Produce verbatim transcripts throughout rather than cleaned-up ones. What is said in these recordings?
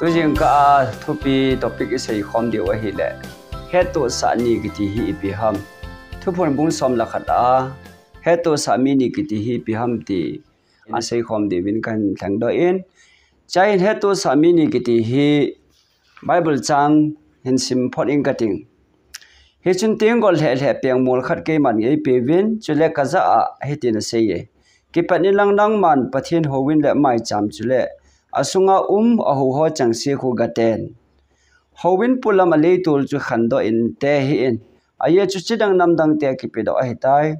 Tujingkah a thupi topic isei khom diu ahile, hettohsah ni kiti hi ipi ham? Thuphon bung som le khat a hettohsah mi ni kiti hi ipi ham ti isei khom diuvin kahin lhengdoh in. Chuin hettohsah mi ni kiti hi Bible chang hin sim phot ing kating. Hichun tenggol lheh lheh pengmol khat keiman eipeuvin, chule kajah a hitin asei e. Kipat inlang nangman Pathen houin le maicham chule asunga um ahouho chengse khu gaten. Houin polam a leitol chu khandoh inte hih in. Ajeh chu chidang namdang te akipedoh ahitai.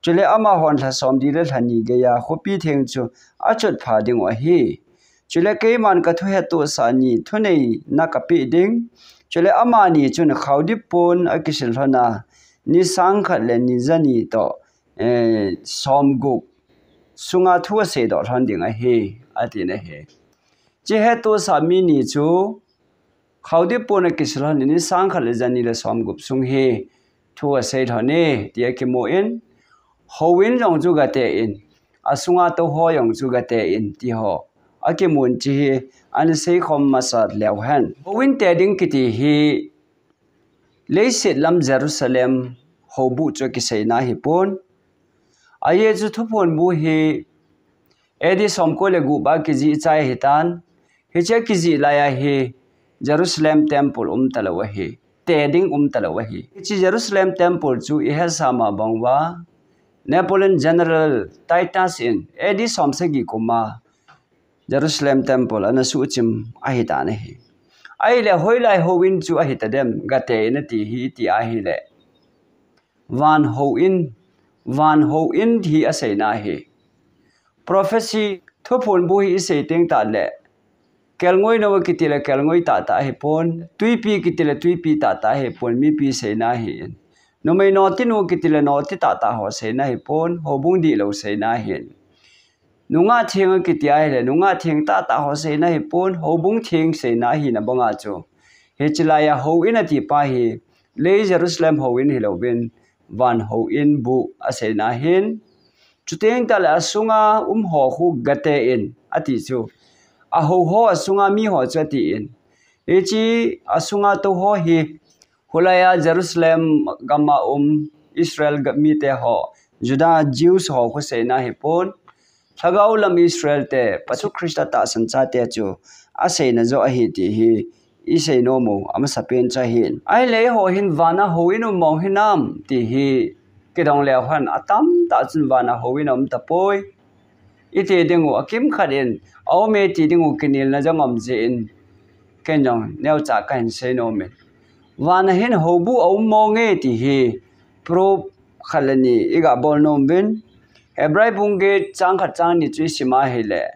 Chule amahon lha somli le lha ni geiya khopi theng chu achotpha dingu ahi. Chule keiman kathu hettohsah ni thuneina kapeh ding. Chule amani chun khaodip pon akisil lhon a, ni sangkhat le ni jani toh, eh, somgup sunga thu aseidoh lhon ding ahi, atin ahi. Hiche hettohsah mi ni chu khaodip pon akisil lhon in, ni sangkhat le jani le somgup sung hi thu asei lhon e, ti akimun, houin jong chu gaten, asunga touho jong chu gaten, ti ho akimun hiche hi ana seikhom masa leu hen. Houin te ding kiti hi leiset lam Jerusalem houbuh chu akiseina ahipon. Ajeh chu Thuphon bu hi A D somko le gup a kijih chai ahitan. Hiche kijih laiya hi Jerusalem temple umtalou ahi. Te ding umtalou ahi. Hiche Jerusalem temple chu ihetsah ma banguva Napoleon General Titus in A D somsagi kum a Jerusalem temple ana suhchim ahitan ahi. Ahile hoilai houin chu ahitadem, gaten ati hi iti ahile, van houin, van houin hi aseina ahi. Prophecy, Thuphon bu hi isei teng tahle, kelngoi nou kiti le kelngoi tahtah ahipon, twipi kiti le twipi tahtah ahipon, mipi seina ahin. Numei noti nu kiti le noti tahtah ho seina ahipon, houbung dihlou seina ahin. Nungah theng akiti ahile, nungah theng tahtah ho seina ahipon, houbung theng seina ahina banga chu, hiche laiya houin atipa hi lei Jerusalem houin hilouvin, van houin bu aseina ahin. Chuteng tahle asunga umho khu gaten ati chu, ahouho asunga miho chu atin. Hiche asunga touho hi hulaiya Jerusalem gama um Israel ga-, miteho, Judah Jews ho khu seina ahipon, lhagao lam Israel te, Jesu Christa tahsan chate chu aseina joh ahi ti hi isei nomu amasapen chu ahin. Ahile eiho hin vana houin um mong hinam ti hi kidong leu hen, atamtah chun vana houin aumtapoi. Iti dingu akimkhat in aume ti dingu kinelna jong aum jeh in, ken jong neocha kahin sei nomin, vana hin houbuh aum monge ti hi proof khat le ni igabol nomuvin. Hebrai bung get chang khat chang ni chu isim ahile,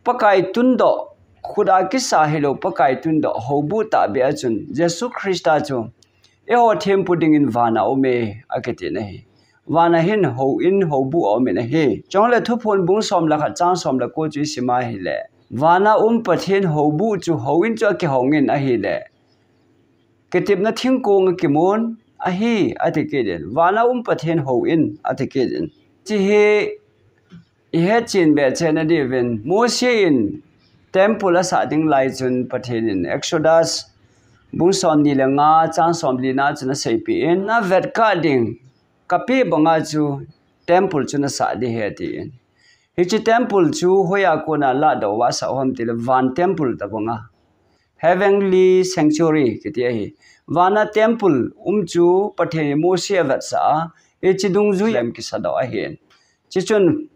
Pakai tundoh, khut a kisa hilou Pakai tundoh houbuh tahbeh a chun Jesu Christa chu eiho thempu dingin vana aume akitin ahi. Vana hin houin houbuh aumin ahi. Chule Thuphon bung som le khat chang som le ko chu isim ahile, vana um Pathen houbuh chu houin chu akihongin ahile, kitepna thingkong akimun ahi ati kitin, vana um Pathen houin ati kitin. Hiche hi ihetchen behchetna diuvin, Mose in temple asah ding lai chun Pathen in Exodus bung somni le nga chang somli na chun aseipeh in, navetkah ding kapeh banga chu temple chu nasah ding ahi atin. Hiche temple chu hoiya kona lahdoh uva asah u ham tile van temple tobanga, heavenly sanctuary kiti ahi. Vana temple um chu Pathen in Mose avetsah a, hiche dungjui lam kisadoh ahin. Hichun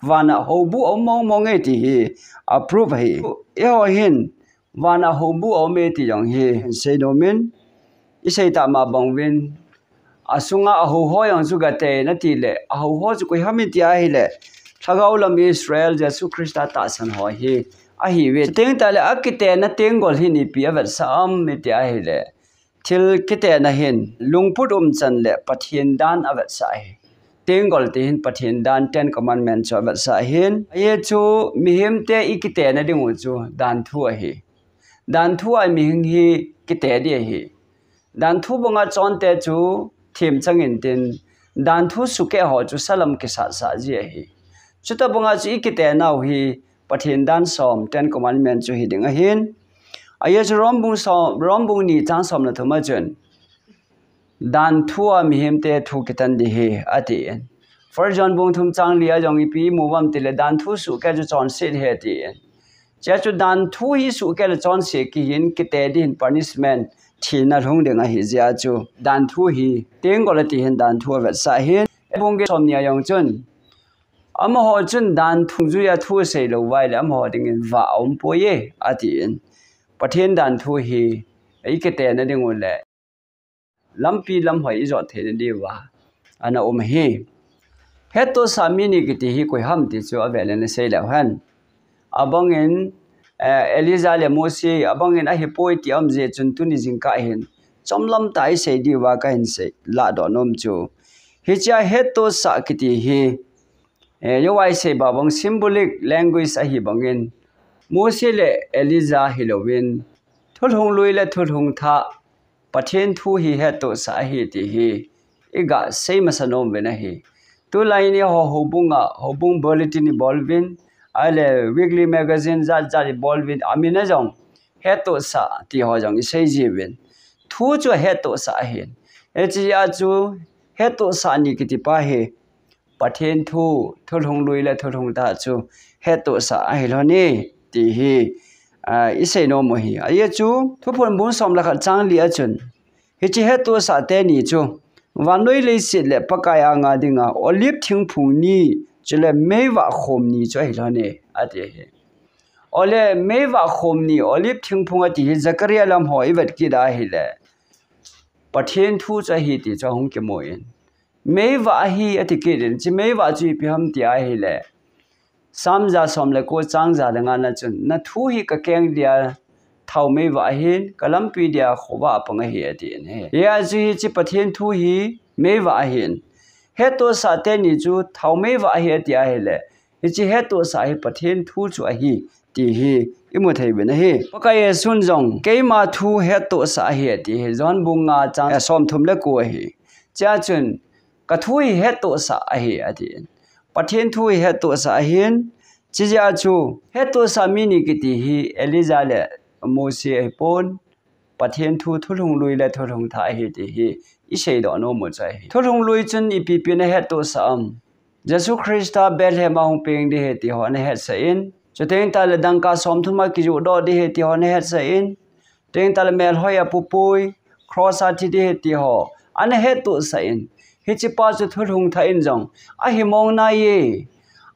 vana houbuh aum mong monge ti hi aproof ahi. Eiho hin vana houbuh aume ti jong hi hin sei nomin, isei tah ma banguvin, asunga ahouho jong chu gaten atile, ahouho chu koiham iti ahile, lhagao lam Israel Jesu Christa tahsan ho hi ahiuve. Chuteng tahle akitena tenggol hin ipi avetsah am iti ahile, thil kitena hin lungput umchan le Pathen dan avetsah ahi. Tenggol ti hin Pathen dan, Ten Commandment chu avetsah ahin. Ajeh chu mihemte ikitena dingu chu danthu ahi. Danthu a mihing hi kite ding ahi. Danthu banga chonte chu themchang intin, danthu sukeh ho chu salam kisatsah ji ahi. Chutobanga chu ikitenau hi Pathen dan som, Ten Commandment chu hi ding ahin. Ajeh chu Rom bung som, Rom bung ni chang som le thum a chun, dan thu a mihemte thu kitan ding ahi, atin. First John bung thum chang li a jong ipi imu uvem tile dan thu suhkeh chu chonset ahi atin. Hiche chu dan thu hi suhkeh le chonset kihin kite ding hin punishment thina lhung ding ahi jeh a chu dan thu hi tenggol ati hin dan thu avetsah ahin. Bung get som ni a jong chun, amaho chun dan thu jui a thu asei lou uva ahile amaho dingin vah aumpoi e, atin. Pathen dan thu hi ikitena ding u le lampi lamhoi ijot theina diuva ana um ahi. Hettohsah mi ni kiti hi koi ham ti chu avel in asei leu hen. Abangin, eh, Elijah le Mose, abangin ahipoi ti aum jeh chun tuni jingkah hin chomlam tah isei diuva kahin sei lahdoh nom chu, hiche a hettohsah kiti hi, eh, Yohai seiba bang symbolic language ahi bangin, Mose le Elijah hilouvin, thulhung lui le thulhung thah, Pathen thu hi hettohsah ahi ti hi iga sei masa nom uvin ahi. Tulai ni ho houbung a, houbung bulletin ibol uvin, ahile weekly magazine jat jat ibol uvin, amin a jong hettohsah ti ho jong isei jiuvin. Thu chu ahettohsah ahin. Hiche a chu hettohsah ni kiti pa hi Pathen thu, thulhung lui le thulhung thah chu hettohsah ahi lhon e, ti hi, ah, isei nom u ahi. Ajeh chu, Thuphon bung som le khat chang li a chun, hiche hettohsah teni chu, vannoi leiset le Pakai anga dinga, Olive thingphung ni, chule meivah khom ni chu ahi lhon e, ati ahi. Ole meivah khom ni, Olive thingphung ati hi, Zechariah lam ho ivet kit a ahile, Pathen thu chu ahi ti chu ahung kimu in. Meivah ahi ati kit in, hiche meivah chu ipi ham ti ahile, Psalm ja som le ko chang ja le nga na chun, na thu hi kakeng dia thao meivah ahin, kalampi dia khovah apang ahi atin ahi. Hijeh a chu hiche Pathen thu hi meivah ahin. Hettohsah teni chu thao meivah ahi ati ahile, hiche hettohsah hi Pathen thu chu ahi, ti hi imu thei uvin ahi. Pakai Jesun jong, keima thu hettohsah ahi, ati hi. John bung nga chang, eh, som thum le ko ahi. Hiche a chun, ka thu hi hettohsah ahi, atin. Pathen thu hi hettohsah ahin, hiche jeh a chu, hettohsah mi ni kiti hi Elijah le Mose ahipon, Pathen thu thulhung lui le thulhung thah ahi ti hi isei doh nom u chu ahi. Thulhung lui chun ipi ipi ana hettohsah am? Jesu Christa Bethlehem a hung peng ding ahi ti ho ana hetsah in, chuteng tah le dangka som thum a kijoh doh ding ahi ti ho ana hetsah in, chuteng tah le melhoi a pupui, cross a thi ding ahi ti ho ana hettohsah in, hiche pa chu thulhung thah in jong ahi mong nai e,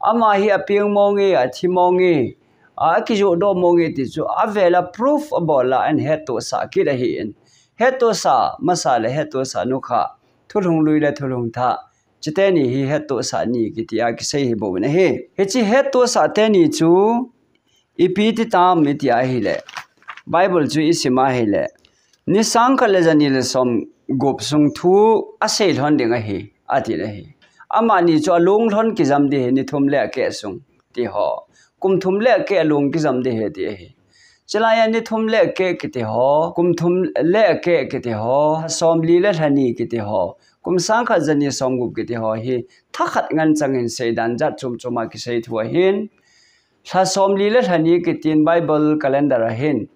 ama hi apeng mong e, athi mong e, akijoh doh mong e ti chu avel a proof abol a ana hettohsah kit ahin. Hettohsah masa le hettohsah nukha, thulhung lui le thulhung thah, hiche teni hi hettohsah ni kiti a kisei hi bou in ahi. Hiche hettohsah teni chu ipi ti tam iti ahile, Bible chu isim ahile, ni sang khat le jani le som gup sung thu asei lhon ding ahi, ati ahi. Amani chu alung lhon kijam ding ahi, ni thum le akeh sung ti ho, kum thum le akeh alung kijam ding ahi ti ahi. Chulai a ni thum le akeh kiti ho, kum thum le akeh kiti ho, som li le lha ni kiti ho, kum sang khat jani som gup kiti ho hi thakhat ngen chang in seidan jat chom chom a kisei thu ahin. Lha som li le lha ni kitin Bible calendar ahin.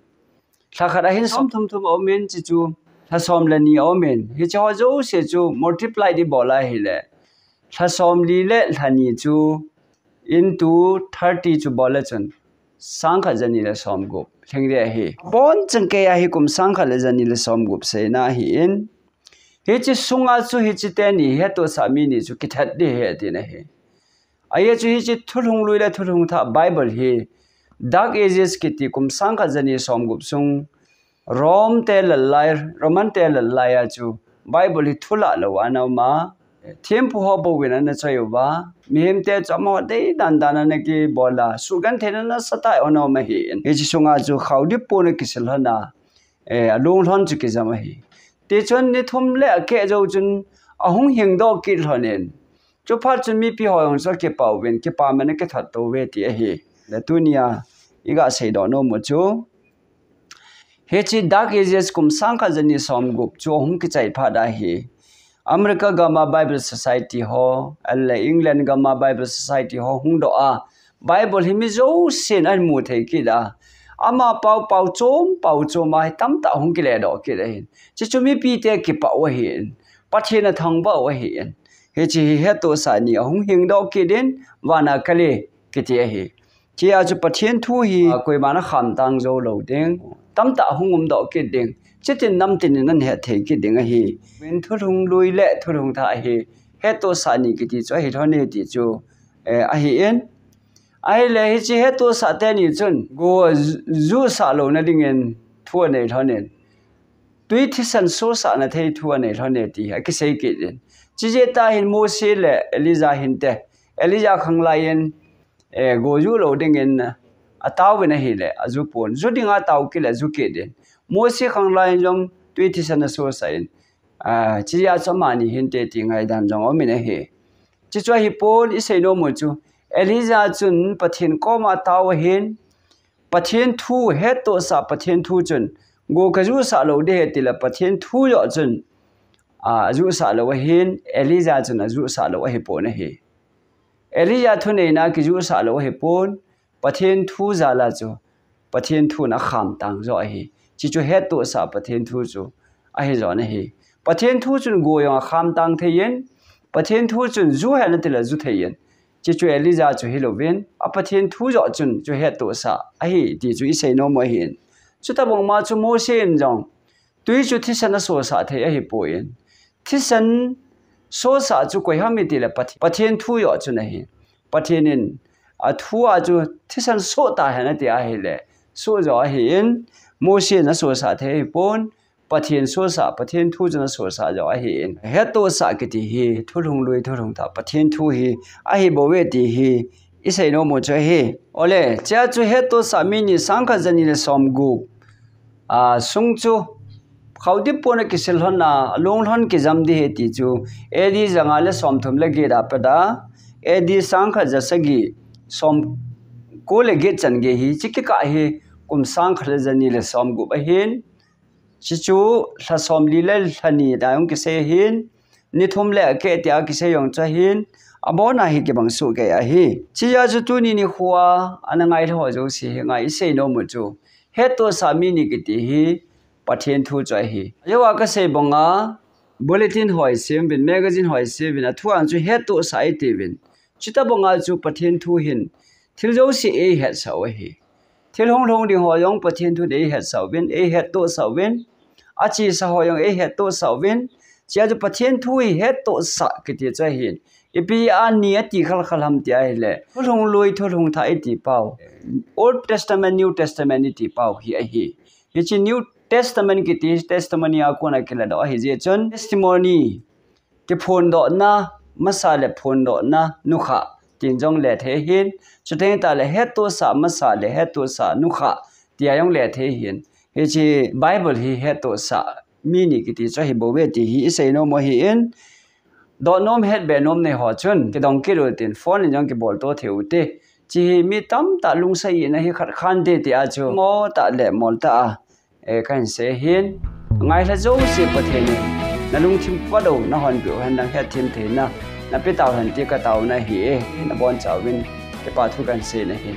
Lha khat ahin som thum thum aum in, hiche chu lha som le ni aum in. Hiche ho jouse chu multiply ibol ahile, lha som li le lha ni chu into thirty chu bol le chun sang khat jani le som gup lhing ding ahi. Abon chang kei a hi kum sang khat le jani le som gup seina ahin. Hiche sunga chu hiche teni hettohsah mi ni chu kithat ding ahi atin ahi. Ajeh chu hiche thulhung lui le thulhung thah Bible hi Dark Ages kiti kum sang khat jani som gup sung Rome te lallai, Roman te lallai a chu Bible hi thulah lou ana um a, thempu ho bou in ana choi uva, mihem te chu amaho dei dan dan ana kibol a, suhgentheina nasatah a ana um ahin. Hiche sunga chu khaodip pon akisil lhon a, eh, alung lhon chu kijam ahi. Tichun ni thum le akeh jou chun ahung hing doh kit lhon in. Chuphat chun mipi ho jong chu akipa uvin, kipa man akithat tou ve ti ahi. Le tunia iga sei doh nom u chu, hiche Dark Ages kum sang khat jani som gup chu ahung kichai phat ahi. America gam a Bible Society ho, ahile England gam a Bible Society ho hung doh a, Bible hi mi jousen ahin mu thei kit a. Ama pao pao chom, pao chom a hi tamtah hung kile doh kit ahin. Chuchu mipite kipah u ahin. Pathen athangvah u ahin. Hiche hi hettohsah ni ahung hing doh kit in, vana kale kiti ahi. Hichea chu Pathen thu hi, a, koiman akham tang jou lou ding. Tamtah hung um doh kit ding. Chutin namtin in ahin het thei kit ding ahi. Min thulhung lui le thulhung thah ahi. Hettohsah ni kiti chu ahi lhon e ti chu, eh, ahin. Ahile hiche hettohsah teni chun go ju-, jusah louna dingin thu anei lhon in. Tui thisan sosahna thei thu anei lhon e ti akisei kit in. Chujeh a hin Mose le Elijah hinte. Elijah khanglai in, eh, go ju lou dingin ataovin ahile, aju pon. Ju dinga atao kit le aju kit in. Mose khanglai in jong tui thisan asosah in. Ah, chujeh a chu amani hinte ti ngaidan jong aumin ahi. Chuchu ahipon isei nom u chu. Elijah chun Pathen koma atao ahin. Pathen thu, hettohsah Pathen thu chun. Go kajusah lou ding ahi tile Pathen thu joh chun. Ah, ajusah lou ahin. Elijah chun ajusah lou ahipon ahi. Elijah thuneina kijusah lou ahipon. Pathen thu jal a chu, Pathen thu in akham tang jo ahi. Chuchu hettohsah Pathen thu chu ahi jo ahi. Pathen thu chun go jong akham tang thei in, Pathen thu chun ju hen atile ju thei in. Chuchu Elijah chu hilouvin, a Pathen thu joh chun chu hettohsah ahi ti chu isei nom u ahin. Chutobang ma chu Mose in jong, tui chu thisan asosah thei ahipon. Thisan sosah chu koi ham itile Pathe-, Pathen thu joh chun ahi. Pathen in athu a chu thisan soh tahen ati ahile. Soh jo ahin, Mose in asosah thei ahipon. Pathen sosah, Pathen thu chun asosah jo ahin. Hettohsah kiti hi, thulhung lui, thulhung thah, Pathen thu hi, ahi bouve ti hi, isei nom u chu ahi. Ole, chea chu hettohsah mi ni sangkhat jani le somgup. A, sung chu, khaodip pon a kisil lhon a, alung lhon kijam ding ahi ti chu, A D janga le somthum le get a pat a, A D sangkhat jasagi, somko le get chan gei hi, hiche kikah hi, kum sangkhat le jani le somgup ahin. Chuchu lha somli le lha ni a jong kisei ahin, ni thum le akeh tia kisei jong chu ahin, abona hi kibang soh kei ahi. Chea chu tuni nikho a ana ngai lha ho jouse hi ngai isei nom u chu. Hettohsah mi ni kiti hi Pathen thu chu ahi. Ajeh a kasei banga bulletin ho isem uvin, magazine ho isem uvin, athu a chu hettohsah iti uvin. Chutobang a chu Pathen thu hin thil jouse eihetsah u ahi. Thil hunglhung ding ho jong Pathen thu in eihetsah uvin, eihettohsah uvin. Achesa ho jong eihettohsah uvin. Chea chu Pathen thu hi hettohsah kiti chu ahin. Ipi a ni ati khalkhal ham ti ahile. Thulhung lui, thulhung thah iti pau. Old Testament, New Testament iti pau hi ahi. Hiche New Testament kiti testimony a kona kilah doh ahi jeh chun testimony kiphondohna masa le phondohna nukhah tin jong le thei ahin, chuteng tah le hettohsah masa le hettohsah nukhah tia jong le thei ahin. Hiche Bible hi hettohsah mi ni kiti chu ahi bouve ti hi isei nom u ahin, dot nom het be nom nei ho chun kidong kit u tin phone in jong kibol to thei u te. Hiche hi mi tamtah lungset ina hi khat khan te tia chu mo tah le mol tah a eh, kahin sei ahin. Ngai lha jouse Pathen in nalungthim pado nahon peh u hen, nang hetthem theina napeh tau hen ti kataona ahi e. Nabonchauvin kipa thu kahin sei ahi.